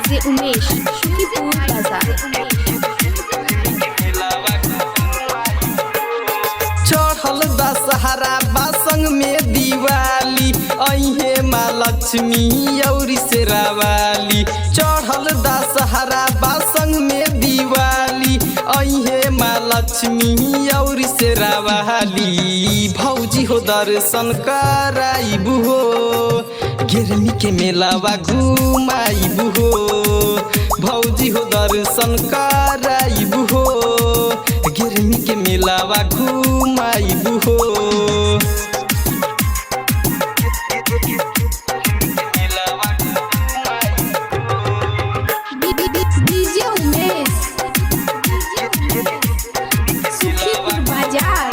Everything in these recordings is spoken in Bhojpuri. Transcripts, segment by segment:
डीजे उमेश, सुखीपुर बाजार। चढ़ल दशहरा बासंग में दिवाली, अहे माँ लक्ष्मी और शेरावाली। चढ़ल दशहरा बासंग में दिवाली, अहे माँ लक्ष्मी और शेरावाली। भौजी हो दर्शन कराइबू हो, गिरमी के मेलावा घुमाइबू हो। भौजी हो दर्शन कराइबू हो, गिरमी के मेलावा घुमाइबू हो। डीजे उमेश, सुखीपुर बाजार।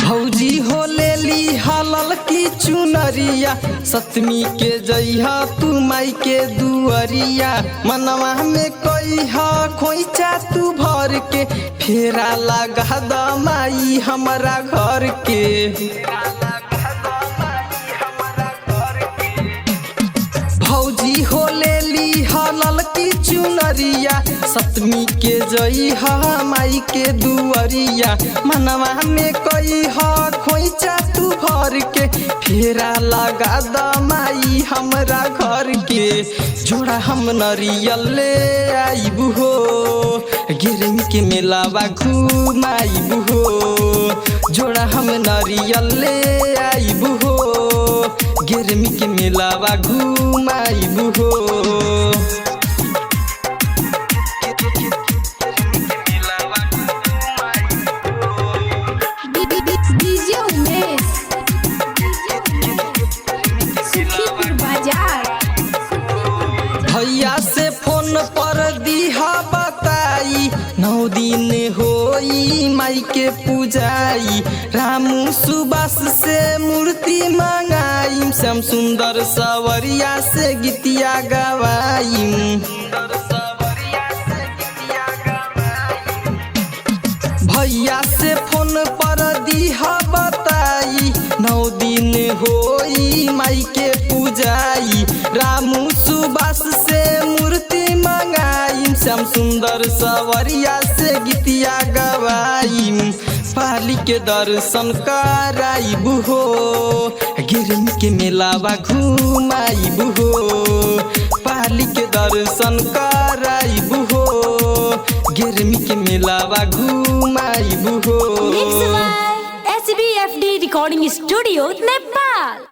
भौजी हो लेली हलल की चुनरिया, सतमी के जइहा तू माई के दुअरिया। मनवा में कइहा खोइचा तू भर के, फेरा लगा the my हमरा घर के। भौजी हो लेली हलल की चुनरिया, सतमी के जइहा माई के दुअरिया। मनवा में कइहा खोइचा तू भर के, फेरा लगा the my हमरा घर के। जोड़ा हम नरियल ले आइबू हो, गिरमी के मेलावा घुमाइबू हो। जोड़ा हम नरियल ले आइबू हो, गिरमी के मेलावा घुमाइबू हो। डीजे उमेश, सुखीपुर बाजार। भैया से फोन पर दीहा बताई, 9 दिन होई माई के पूजाई। रामू सुबास से मूर्ति मंगाई, श्याम सुंदर सवरिया से गीतिया गवाई। भैया से फोन पर दीहा बताई, 9 दिन होई माई के पूजाई। रामू सुबास से मूर्ति मंगाई, श्याम सुंदर सवरिया से गीतिया गवाई। पाली के दर्शन कराइबू हो, गिरमी के मेलावा घुमाइबू हो। पाली के दर्शन कराइबू हो, गिरमी के मेलावा घुमाइबू हो। Mix by SBFD Recording Studio, Nepal.